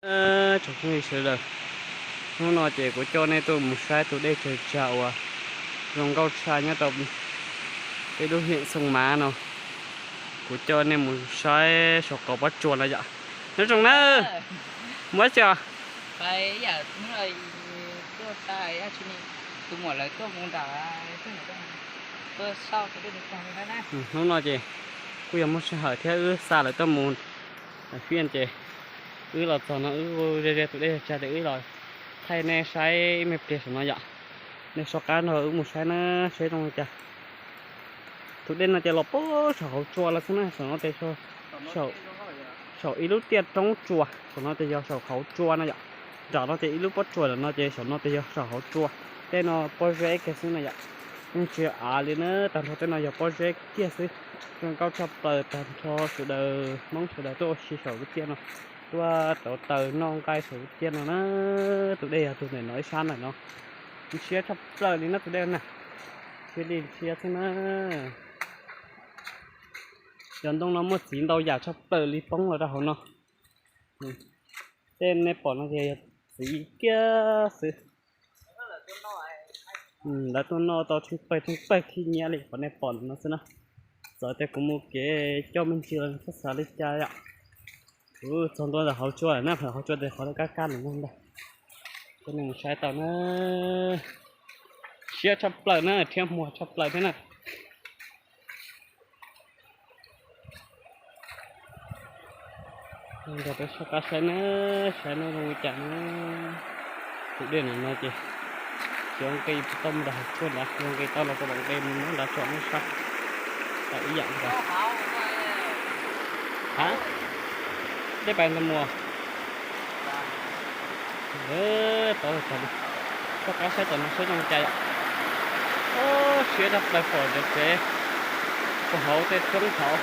Tsoom phooj ywg sawv daws, hnub no ces kuv coj nej tuaj mus saib tus dej tsawg tsag uas zoo nkauj tshaj nyob rau peb lub hiam Xoo Mav no. Kuv coj nej mus saib saum qauv pob tsuas no yom. Nyob zoo na, muab tsi os. Hnub no ces kuj yog muaj sij hawm thiab wb xa lawv tuaj mus fiaj ces wb los txog no wb ze ze tus dej tsag ces wb los thaij nej saib ib me pliag saum no yom. Nej soj qab nrog wb mus saib na, saib zoo li cas. Tus dej no ces los puag saum hauv tsua lawm xwb na, saum no ces saum ib lub tiaj roob tsua, saum no ces yog saum hauv tsua no yom. Nram no ces ib lub pob tsuas, nram no ces saum no ces yog saum hauv tsua. Tej no pob zeb kiag xwb na yom. Yeej tsis av li na, tag nrho tej no yog pob zeb kiag xwb. Zoo nkauj tshaj plaws, tag nrho sawv daws Hmoob sawv daws tuaj ua si saum lub tiaj no, tuaj rauv taws noj nqaij saum lub tiaj no na. Tus dej yog tus ntawm no ib sab ntawm no, siab tshaj plaws li na tus dej na. Siab li siab xwb na. Cov ntoo no muaj txiv ntau yam tshaj plaws li poob los rau hauv no. Tej nej pom no ces yog txiv kiag xwb. Lawv tuaj noj tau tsheej pawg tsheej pawg khib nyiab li qhov nej pom no xwb na. Txawm tias kuv mus kev coj me ntsis los txhob xav li cas yom. Kuv txog ntua ntawm hauv tsua na, hauv tsua ces qhov kab kab ntawm no ntag. Coj nej mus saib tau na. Siab tshaj plaws na, rhiab muag tshaj plaws thiab na. Nrog peb soj qab saib na, saib no zoo li cas na. Tus dej no no ces tsis ua nqi tsis tau mus rau hauv tsua ntawd, ua nqi tau los rau nqi mus nyob nrad tsom nej saib tau ib yam ntawd. Ha, dej pais ntawd mus. Paub tag li, soj qab saib tom no saib zoo li cas yom. Siab tshaj plaws pom cov tsev puag hauv tej roob hauv,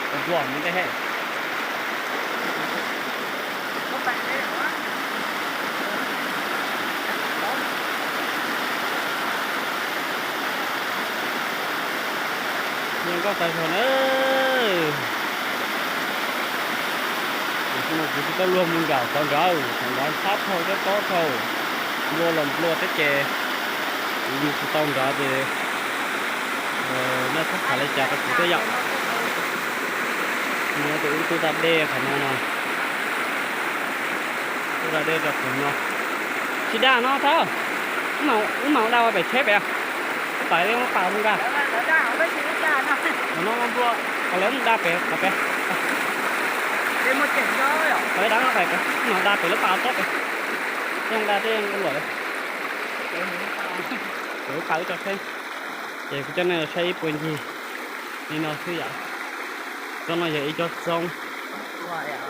puas ntuag mus ntej he. Zoo nkauj tag zog na. Kuv tsis tau luag mus nram tod nrad, thaum nrad ntxhab dhau thiab tob dhau, nplua los nplua thiab ces kuv mus tsis tau nrad ces nej txhob xav li cas rau kuv thiab yom. No ces wb tuaj da dej qhov no no. Tuaj da dej rau qhov no. Tsis da no Thawj, wb mam da ua pem tsheb pem. Wb pais li muab pas mus da. Qhov no nplua, qhov lawv mus da pem qhov pem. Qhov lawv da no pem, wb mam da pem lub pas tob pem. Tej da tej luam lawm. Wb pas wb rau tsheb. Ces kuv coj nej los saib ib puag ncig li no xwb yom. Tsob no yog ib tsob txoob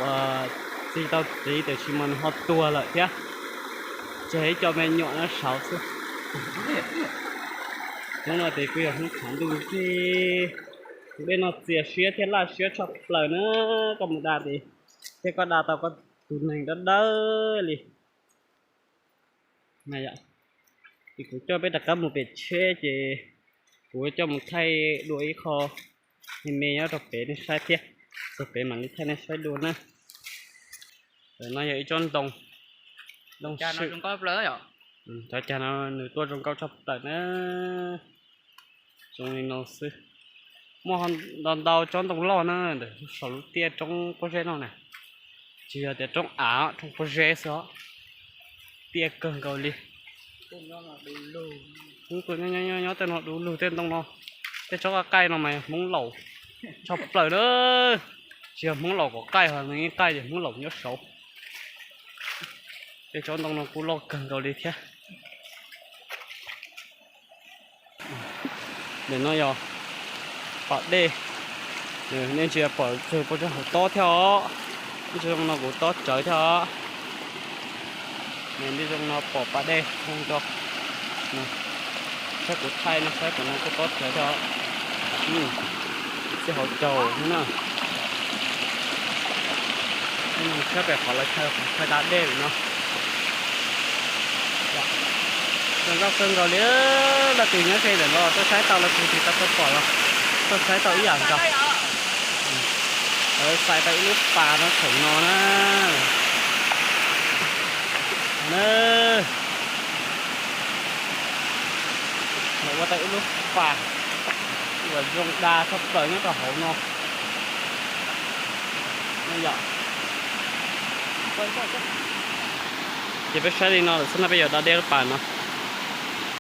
uas txi tau txiv tiam sis mas nws ho tuag lawm thiab, tseg ib co me nyuam nyob saud xwb. Hnub no ces kuj yog hnub tshav ntuj ntsig, tus dej no txias siab thiab laj siab tshaj plaws na. Koj mus da ces thiab koj da tau koj tus neeg dawb dawb li. Ces kuv coj peb rov qab mus pem tsheb ces kuv coj mus thaij dua ib qho me me nyob rau pem nej saib thiab, txog pem mam li thaij nej saib dua na. No yog ib tsob ntoo, ntoo sw, cov cag no nws tuaj zoo nkauj tshaj plaws na. Zoo li no xwb. Muaj ntau ntau tsob ntoo loj na, ntawm saum lub tiaj roob pob zeb no na. Tsis yog tias roob av, roob pob zeb xwb os. Tiaj kawg nkaus li. Nyob tej no du lug tej ntoo no. Tej tsob qaij qaij no mas Hmoob laus tshaj plaws na. Tsis yog Hmoob laus kom qaij ho nws yeej qaij ces Hmoob laus nyob saud. Tej tsob ntoo no kuj loj kawg nkaus li thiab. Ntawm no yog pas dej, nej ntsia pom tsawg puas tsawg hauv tob thiab os. Ib tsob no kuv tob tsawv thiab os. Ib tsob no pom pas dej zoo nraug. Saib kuv thaij no saib kom no kuj tob tsawv thiab os. Xib hauv caug na. Saib pem qhov lawv chaw qhov chaw da dej no. Zoo nkauj kawg nkaus li, leej twg nyob ze ntawm no tuaj saib tau, leej twg tsis tau tuaj pom los tuaj saib tau ib yam nkaus. Lawv xais tau ib lub pas no thaum no na. Ua tau ib lub pas uas zoo da tshaj plaws nyob rau hauv no. Yog, ces peb saib li no lawm xwb no peb yuav do deb lub pas no.